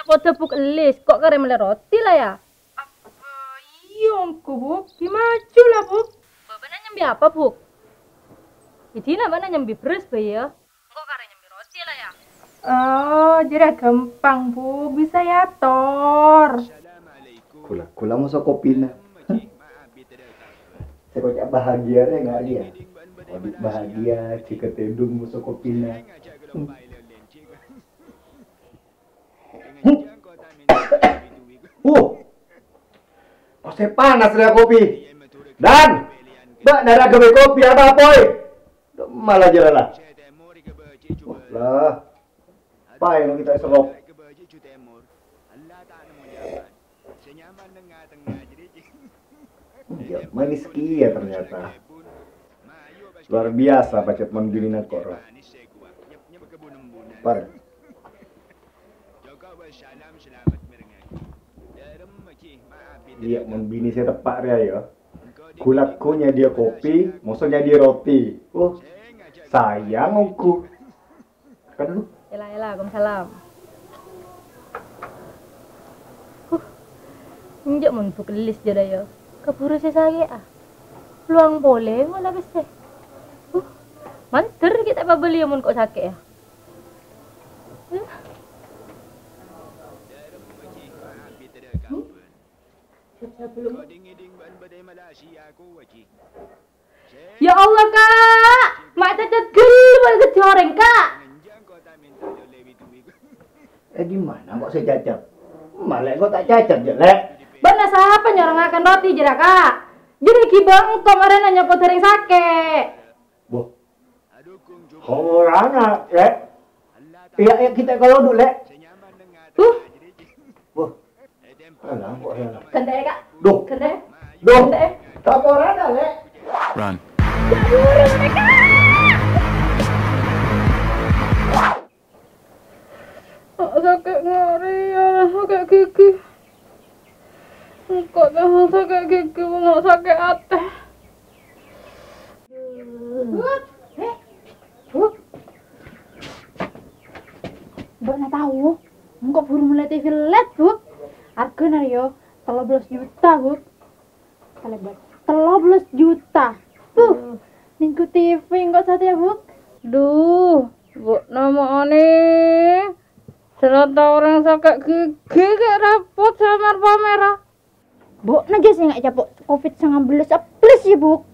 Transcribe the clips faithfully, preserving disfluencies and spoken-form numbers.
Kodhu Bu' Ellis, ko' karè mellè roti la, yâ? Apa iyâ ongghu, Bu'? Ghi maju la, Bu'. Bâ-, bâ'na nyambi apa, Bu'? È dinna' bâ'na nyambi bherrâs bhâi, yâ? Engko' karè nyambi roti la, yâ? Oh, jârèya ghâmpang, Bu'. Bisa èyator. Ghulâ-ghulâ moso kopina. Sè koca' bahagia rè nga' rèya. Odi' bahagia jika tèdung moso kopina. Huh. Kosè panas rèya kopi. Dan, bâ'na ra aghâbây kopi apa, Poy? Dâ' mala jârâ la. Lah. Paèng kita serrok. Iyâ, manis kèya ternyata. Luar biasa pajhât mon binèna koro. Par. Iyâ, mon binè sè teppa' rèya, yâ. Ghulâ-ghulâ nyadiyâ kopi, moso nyadiyâ roti. Oh, sayang ongghu. Kan lu? Ella, ella, waalaikumsalam. Huh, enjâ' mon Bu' Ellis jârèya, yâ. Kabhuru sè sakè'a. Lowang polè ngola pèssè. Huh, mandhâr ghi' ta' pabâliyâ mon ko' sakè', yâ. Huh. Yâ Allah, Ka'! Ma' cacet ghellâ' bân ghâdhi orèng, Ka'! Eh, gimana kok saya cacat? Malah kok tak cacat, ya, Lè'? Bâ'na sapa nyoro ngakan roti jârèya, Ka'? Jârèya ghibâ engko' marèna nyopot orèng sakè'. Boh. Horana, Lè'. Iya, iya, kita kalau dulu, Lè'. Huh. Boh. Alah, kok ya. Ghântè'è, Ka'. Duh. Ghântè'è. Duh. Ghântè'è. Kaporan dah, Lè'. Run. Kok sakè' ngori, yâ, sakè' ghighi. Kok sakè' ghighi, kok sakè' atè. Buk, eh, Buk. Bâ'na tao, engko' buru mellè T V led, Buk. Arghâna rèya tello bellâs juta, Buk. Tello bellâs, tello bellâs juta. Huh, nèngghu T V engko' satèya, Buk. Duh, bâ'na ma' anè. Sè la tao orèng sakè' ghighi ghi' repot sè mer-pamèra. Bâ'na jâ' sè nga' ècapo' covid sangang bellâs plus, yâ, Buk.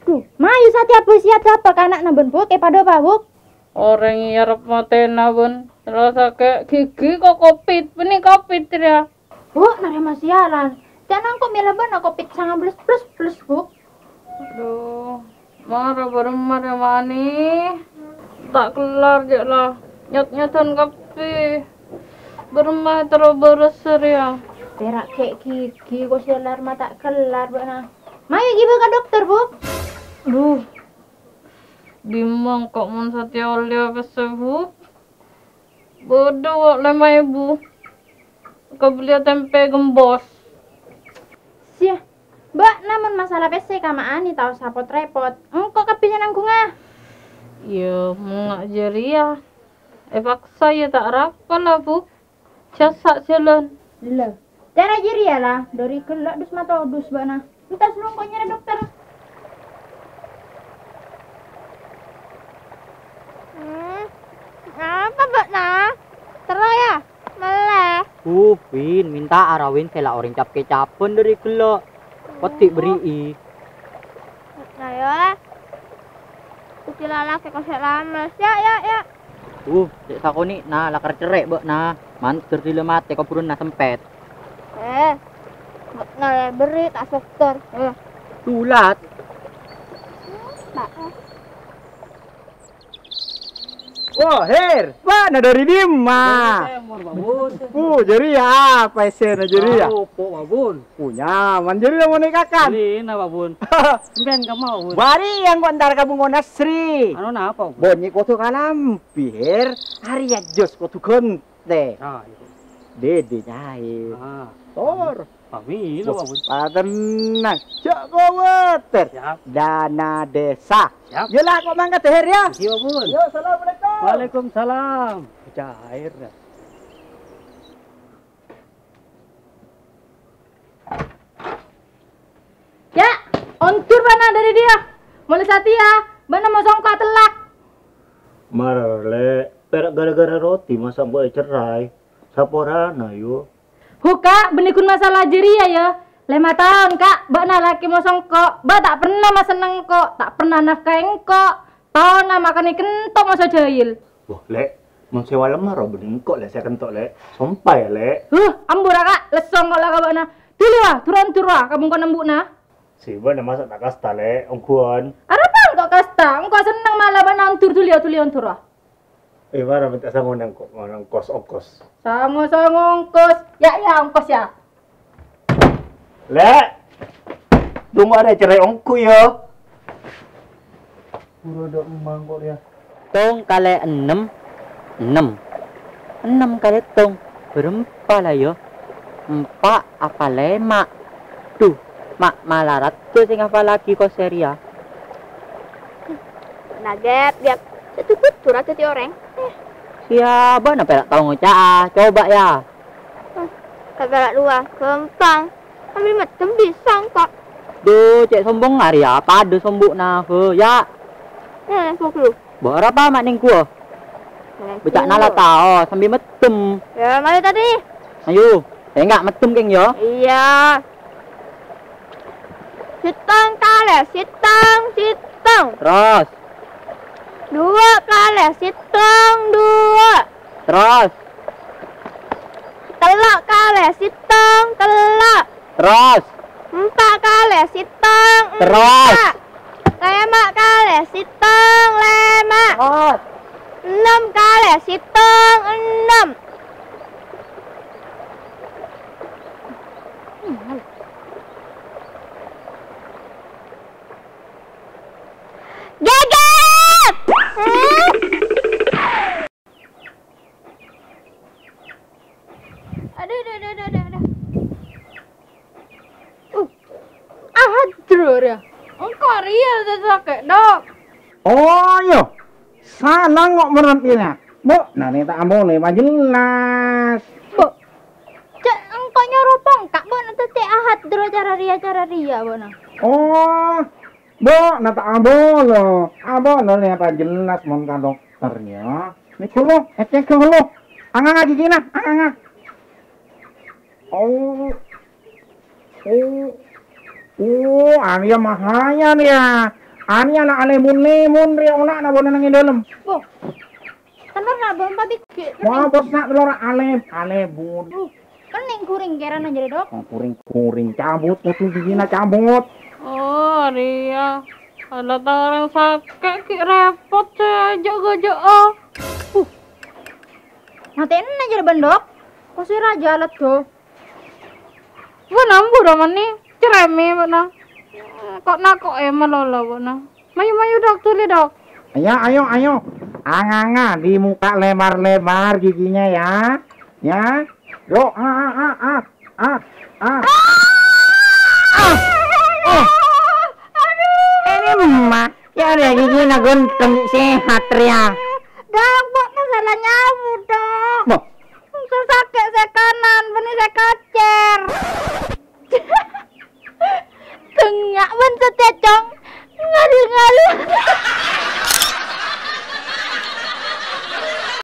Duh, mayu satèya bâ siap sapa ka ana'na bân, Buk, èpadâpa, Buk. Orèng èarep matèna bân la sakè' ghighi kok covid, bânnè covid rèya. Buk, narèma sialan. Ca'na engko' mèla bâ'na covid sangang bellâs plus, plus, Buk. Duh. Mara bârâmma rè, Mani. Ta' kellar, jâ' la. Nyot-nyotan kabbhi. Bârâmma terro bârâs rèya. Pèra' ghi' ghighi kok sè lar ma' ta' kellar bâ'na. Mayu ghibâ ka dokter, Bu. Duh. Bimong kok mon satèya ollèya pèssè, Bu. Bâdâ kok lèma èbu. Kabelliyâ tèmpè gembos. Siyah, bâ'na mon masalah pèssè ka Ma' Ani ta' osa pot-rèpot. Engko' kabbhi sè nangghungnga. Iyâ, mon nga' jârèya. Èpaksa, yâ, ta' arapa la, Bu. Cassa' jhâlân. Lè. Cara jârèya la, dâri ghellâ' dus matodus bâ'na. Entas longko nyarè dokter. Hmm, apa bâ'na? Terro, yâ? Mellè? Uh, Win, mènta arawin sè la orèng cap-kecabhân dâri ghellâ'. Pèddhi' bâri'i. Nah, yâ. Uci lalakè kosè lames. Yâ, yâ, yâ. Uh, cè' sakonè'na la kar cerrè' bâ'na. Mandhâr dhilâ matè kobhurânna sempèt. Eh, bâ'na la bâri' ta' soktor. Eh. Dulat. Bâ'na. Wah, Her, bâ'na dâri dimma? Dâri Tèmor, Pak Bun. Uh, jârèya apa essèna jârèya? Kerupuk, Pak Bun. Uh, nyaman jârèya mon èkakan. Bârina, Pak Bun. Sampèyan kemma, Pak Bun? Bâri' engko' entar ka Bungo Nasri. Anu napa, Pak Bun? Bânnè kodhu kalambhi, Her. Arèya jos kodhu ghântè. Ah, iyâ. Dâdâ nya'è. Ah. Tor. Pamilo, Pak Bun. Wah, tenang. Jhâ' kowatèr. Siap. Dana desa. Siap. Yâ la, kok mangkat, Her, yâ. Iyâ, Pak Bun. Yâ, assalamualaikum. Waalaikumsalam. Cair, yâ. Bâ'na dâri dhiyâ? Molè satèya, bâ'na mosongko' atellak. Mara, Lè', pèra' ghârâ-ghârâ roti masa' engko' ècerai. Saporana, yu. Hu, Ka', bânnè ghun masalah jârèya, yâ. Lèma taon, Ka', bâ'na lakè mosongko', bâ' ta' pernah masenneng engko', ta' pernah nafkahi engko'. Taona makanè kento' moso jahil. Wah, Lè', mon sè walem mara bânnè engko', Lè', sè kento', Lè'. Sompa, yâ, Lè'. Huh, ambu ra, Ka', lesso engko' la ka bâ'na. Dhuli, wa, duran-duran, ka bengkona embu'na. Sè bâ'na masa' ta' kasta, Lè', ongghuwân. Arapa engko' kasta? Engko' senneng mala bâ'na ondur dhuli, dhuli ondur, wa. Eh, mara mènta sango nangko-, nangkos ongkos. Sango-sango ongkos. Ya, ya, ongkos, ya. Lè'. Dungo arè cerai ongghu, yâ. Buru dâ' emmang kok, yâ. Tong kalè ennem, ennem. Ennem kalè tong, bârâmpa la, yâ? Empa' apa lèma'? Dhu, ma' mala raddhu sè ngafallaghi kosè rèya. Naget, Gep. Sè tuput dura dhâddhi orèng. Eh. Siya bâ'na pèra' tao ngoca'a, coba, yâ. Hah, ka pèra' duwâ, ghâmpang. Sambi meddem bisa engko'. Dhu, cè' sombong arèya, padâ sombongna, he, yâ. Eh, boglu. Bâ' arapa ma' nèngghuwâ? Bâca'na la tao, sambi meddem. Ya, mayu tadâ'. Ayo, enga' meddem, Kèng, yâ. Iyâ. Sèttong kalè sèttong, sèttong. Terros. Duwâ' kalè sèttong, duwâ'. Terros. Tello' kalè sèttong, tello'. Terros. Empa' kalè sèttong, Terros. Empa'. Lèma' kalè sèttong, lèma'. Terros. Ennem kalè sèttong, ennem. Gègèt! Aduh, aduh, aduh, aduh, aduh. Uh, ahadro rèya. Engko' rèya sè sakè', Dok. Oh, iyâ. Sala ngo' merrep iyâ. Bu, nanè ta' amolè, pajellas. Bu, cè' engko' nyoro pongka', Bu, nanè tè ahadro cara rèya, cara rèya, Bu, na. Oh, Bu, na ta' abolo. Abolo rèya pajellas mon ka dokter, yâ. Nèko lo, ècèk lo. Anganga gigina, anganga. Oh. Oh. Oh, arèya mahaya rèya. Arèya la alèbun-lèbun rèya ola'na bâ'na neng è dâlem. Bo. Telor na bâ'na pabik. Wah, bos na' telor alèb-, alèbun. Uh, kenning kuring kèrana jârèya, Dok. Oh, kuring-kuring cabut, itu gigina cabut. Oh, rèya. Ala ta' orèng sakè' ghi' rèpot sè jâ'-gâjâ'â. Uh. Matèna jârèya bân, Dok. Kosè rajâ leddo. Bâ'na ambu ra mani, cerrèmè bâ'na. Ko'-nako'è malola bâ'na. Mayu-mayu, Dok, dhuli, Dok. Ayo, ayo, ayo. Anganga dibuka lebar-lebar giginya, ya. Ya. Yo, ah, ah, ah, ah, ah, ah. Ah! Oh. Ini mah, ya, ada giginya gunting, sehat, ya. Dok, Bu, masalah nyabu, Dok. Bo. Sè sakè' sè kanan, bânnè sè kacèr. Tengngak bân sè tècong. Ngal-ngal.